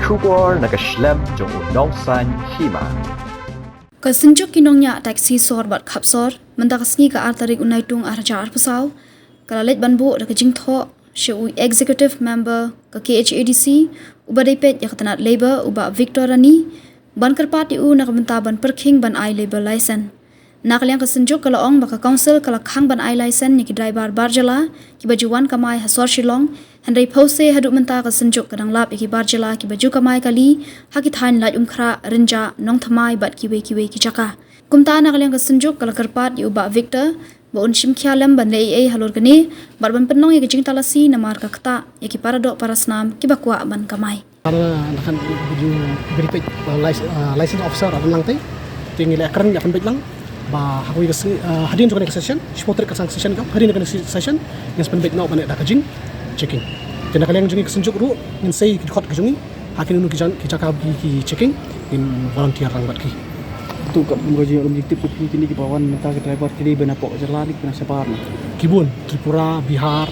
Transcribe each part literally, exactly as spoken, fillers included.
Khubor na ka shlem jong u Nongsaiñ Hima. Ka Synjuk ki Nongñiah Taxi Sor bad Khapsor, mynta ka sngi ka ar tarik u Naitung ar hajar arphew saw, ka la leit ban buh da ka jingthoh sha u Executive Member ka K H A D C, uba dei peit ïa ka tnat Labour, u Bah Victor Rani, ban kyrpad ïa u na ka bynta ban pyrkhing ban ai labour license. Na ka liang ka Synjuk ka la ong ba ka Council ka la khang ban ai license ïa ki driver bar jylla kiba ju wan kamai ha sor Shillong, hynrei phewse haduh mynta ka Synjuk ka dang lap ïa ki bar jylla kiba ju kamai kali ha ki thaiñ Laitumkhrah, Rynjah, Nongthymmai bad kiwei kiwei ki jaka. Kumta na ka liang ka Synjuk ka la kyrpad ïa u Bah Victor ba un shim khia lem ban leh ei ei halor kane bad ban pynlong ïa ka jingtalasi namar ka ktah ïa ki paradoh parasnam kiba kwah ban kamai. Ara na kan ju beri peit, uh, lic-, uh, license officer ara nang te. Te ngi la kren la pynbeit lang ba ha kawei ka se-, uh, hadien jong kane ka session, shiphew tarik ka session ka, hadien kane ka session ngin sa pynbeit noh ban leh da ka jingchecking. Te na ka liang jong ngi ka Synjuk ruh ngin sei ki dkhot ka jong ngi ha kino kino ki jan-, ki jaka ki, ki checking, ngin volunteer lang bad ki. Tu kat kum ka jingïalam jingtip ka phi, kine kiba wan mynta ki driver kine ba na pok jylla ne ki na shabar na? Ki bun, Tripura, Bihar,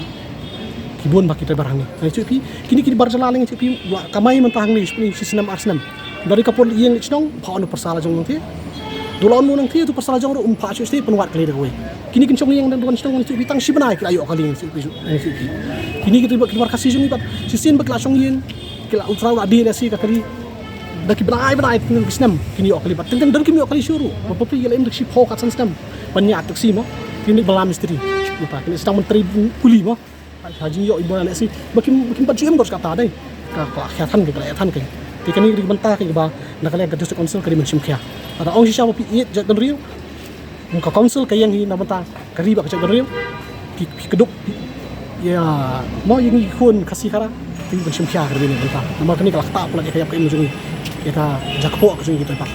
ki bun ba ki driver hangne. Ngi ïathuh ïa phi, kine ki bar jylla leng ïathuh ïa phi, la kamai mynta hangne shi snem ar snem. Dei ka por ïeng leit shnong, pha on pyrsa la jong nangtei. Dei la on nangtei, tu pyrsa la jong ruh um pha shuh shuh, pynwad kali da kawei. Kine kin shong ïeng dang don shnong, ngi ïathuh ïa phi, tang shi bnai ki la ïoh kali, ngi ïathuh ïa phi, ngi ïathuh ïa phi. Kine ki driver, ki bar Khasi jong ngi pat shisien ba ki la shong ïeng, ki la ultra la dei la si ka kali. Da ki bnai bnai, ki snem kin ïoh kali, bad teng teng don kim ïoh kali shuh ruh. Ba phi ïa la im da ki shiphew kat san snem ban ñiah taxi mo. Kine ba la mistri. Nangta kine sdang ban trei kuli mo. Ha jingïoh i ba la si ba kim, ba kim pat ju im kor kata dei. Ka, ka la khia than ka, ka la ïa than ka. Te kane ka dei ka bynta kaba na ka liang ka District Council ka dei ban shim khia. Lada ong shisha ba phi ïeit jaitbynriew, ka Council ka ïeng hi na bynta ka ri bad ka jaitbynriew. Phi, phi kdup, phi, ïa, mo ïa ngi khun Khasi Khara, phi ban shim khia ka ri na bynta. Namar kane ka la ktah palat ïa ka ïap ka im jong ngi, ïa ka jakpoh ka jong ngi kita pat.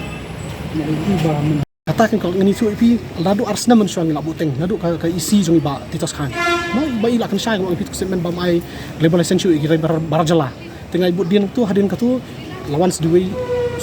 Kata kan ka ngi ïathuh ïa phi, naduh ar snem mynshuwa ngi la buh teng, naduh ka, ka E C jong ngi Bah Titos Khan. Mo ba i la kynshai ngi ong ïa phi tu statement ba ym ai labour license shuh ïa ki bar, bar jylla. Te nga i bud dien tu, hadien katu, la wan sdang wei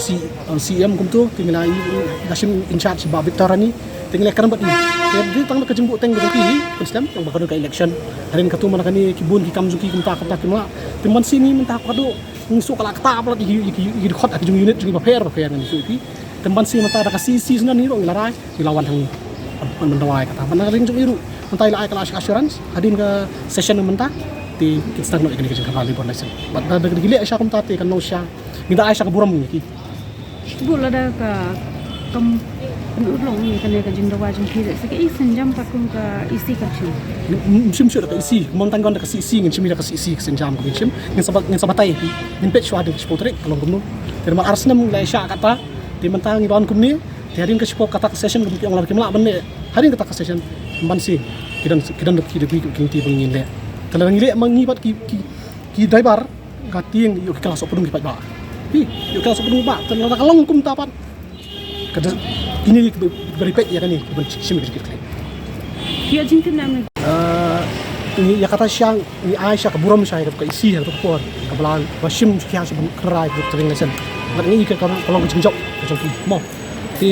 C, uh, C M kumtu, te ngi la i, i, i la shim in charge Bah Victor Rani, te ngi la kren bad i. Te dei tang ka jingbuh teng ka jong ki, pynslem, tang ba ka don ka election. Hadien katu man la kane ki bun ki kam jong ki kumta kumta kim lah. Te man sien ngi mynta ka dei, ngi shu ka la ktah palat ïa ki, ïa ki, ïa ki dkhot ha ki jong unit jong ki bapher bapher ngan ïathuh ïa phi. Te man sien mynta da ka C C shuh ngi ruh ngi la rai, ngi la wan hangne. Ban, ban dawa ïa kata. Ban na ka liang jong i ruh. Mynta i la ai ka la assurance. Hadien ka session mynta. Te kin sdang noh ïa kane ka jingkyrpad labour license. Bad da, da, da ki leh sha kumta te kan long sha. Ngi da ai sha ka burom ïa ki. Bud lada ka kam pynurlong ïa kane ka jingdawa jong phi, sa ka i sienjam pat kum ka E C ka shim. Ngin, ngin shim shuh da ka E C. Mynta ngan da ka C C, ngin shim da ka C C ka sienjam ka ngin shim. Ngin sa ba, ngin sa batai ïa phi. Ngin peit shuwa hadien ka shiphew tarik ka long kumno. Te namar ar snem la ai sha kata. Te mynta ngi wan kumne. Te hadien ka shiphew kata ka session ka ong lada kim lah ban leh. Hadien kata ka session ban sien ki don, ki don ki da ki, ki, ki lynti ba ngin leh. Te lada ngi leh ma ngi bad ki, ki, ki driver ka tieng ïoh ki kylla sohpdung ki paidbah. Phi ïoh ki kylla sohpdung ba te lada ka long kumta pat. Ka da kine ki beri peit ïa kane ki ban shim ki jingkit klek. Ïa jingkit nam. Eh, ngi ïa kata sha ngi ai sha ka burom sha ïa ka E C ha ka por. Ka ba la ba shim sha ka ban kynrai ka training lesson. Bad ngi ka ka long ka jingjop ka jong ki. Mo. Te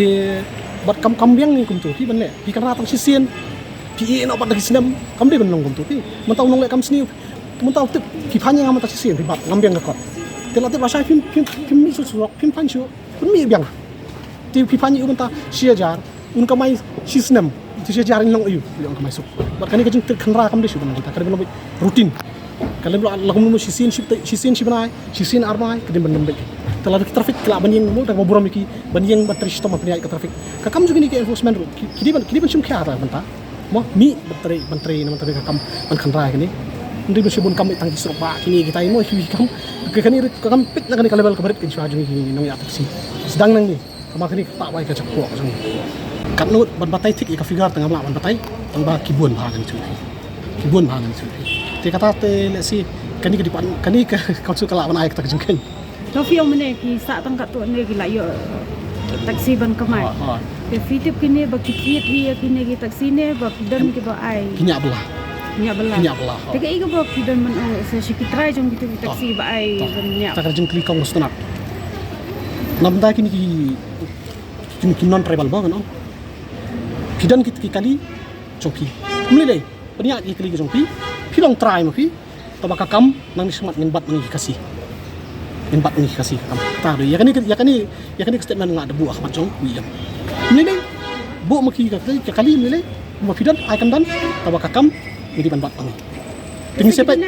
bad kam kam biang ngi kumtu phi ban leh. Phi kynra tang shisien. Phi ïeh noh bad da ki snem. Kam dei ban long kumtu phi. Mynta u nongleh kam sniew. Mynta u tip phi phai ïa nga mynta shisien phi bat ngam biang ka kot. Te la tip lashai phim phim phim mih shuh surok phim phai shuh. Phin mih biang. Te phi phai ïa u mynta shi hajar. Un kamai shi snem. Te shi hajar in long aïu. Phi long kamai suk. Bad kane ka jingtrei kynra kam dei shuh ban mynta ka dei ban long routine. Ka dei ban long shisien shi bnai, shisien shi bnai, shisien ar bnai, ka dei ban long beit. Te la ki traffic ki lah ban ïeng mo da ka burom ïa ki ban ïeng ban trei shitom ban pynïaid ka traffic. Ka kam jong kine ki enforcement ruh ki, ki dei ban, ki dei ban shim khia ta mynta. Mo mih ban trei, ban trei na ban trei ka kam ban kynra kane. Ndei ban shibun kam tang ki surok ba kine kita mo ki kam. Ka kane ka kam peit na kane ka level ka barit kan shuwa jong ki nongïaid taxi. Sdang nangne. Kama kane ka ta bai ka jakpoh ka jong. Katno ban batai thik ïa ka figure tang ngam lah ban batai. Tang ba ki bun bha ngan shu. Ki bun bha ngan shu. Te kata te lehse kane ka dei ban kane ka council ka lah ban ai kata ka jingkheiñ. To phi ong mynne ki sah tang katto ne ki la ïoh taxi ban kamai. Ha, ha. Te phi tip kine ba ki thied hi ïa kine ki taxi ne ba ki don kiba ai. Ki ñiah bylla. Ñiah bylla. Ki ñiah bylla, ha. Te kaei kaba phi don ban ong sa sha ki trai jong kito ki taxi ba ai ban ñiah. Ta ka jingkylli kong ba sngewtynnat. Namar kine ki, ki, ki non tribal ba kan ong. Phi don ki, ki kali jong phi. Ym lei lei. Pynïaid ïa ki kali ki jong phi. Phi long trai ma phi. Tangba ka kam nangne shakhmat ngin bat ma ngi ki Khasi. Ngin bat ngi Khasi ka kam. Ta de ïa kane ïa kane ïa kane ka statement nga da buh ha khmat jong u E M. Ngi lei buh ma ki ka kali, ka kali ngi lei ma phi don ai kan don, taba ka kam ngi dei ban bat ngi. Te ngi sepet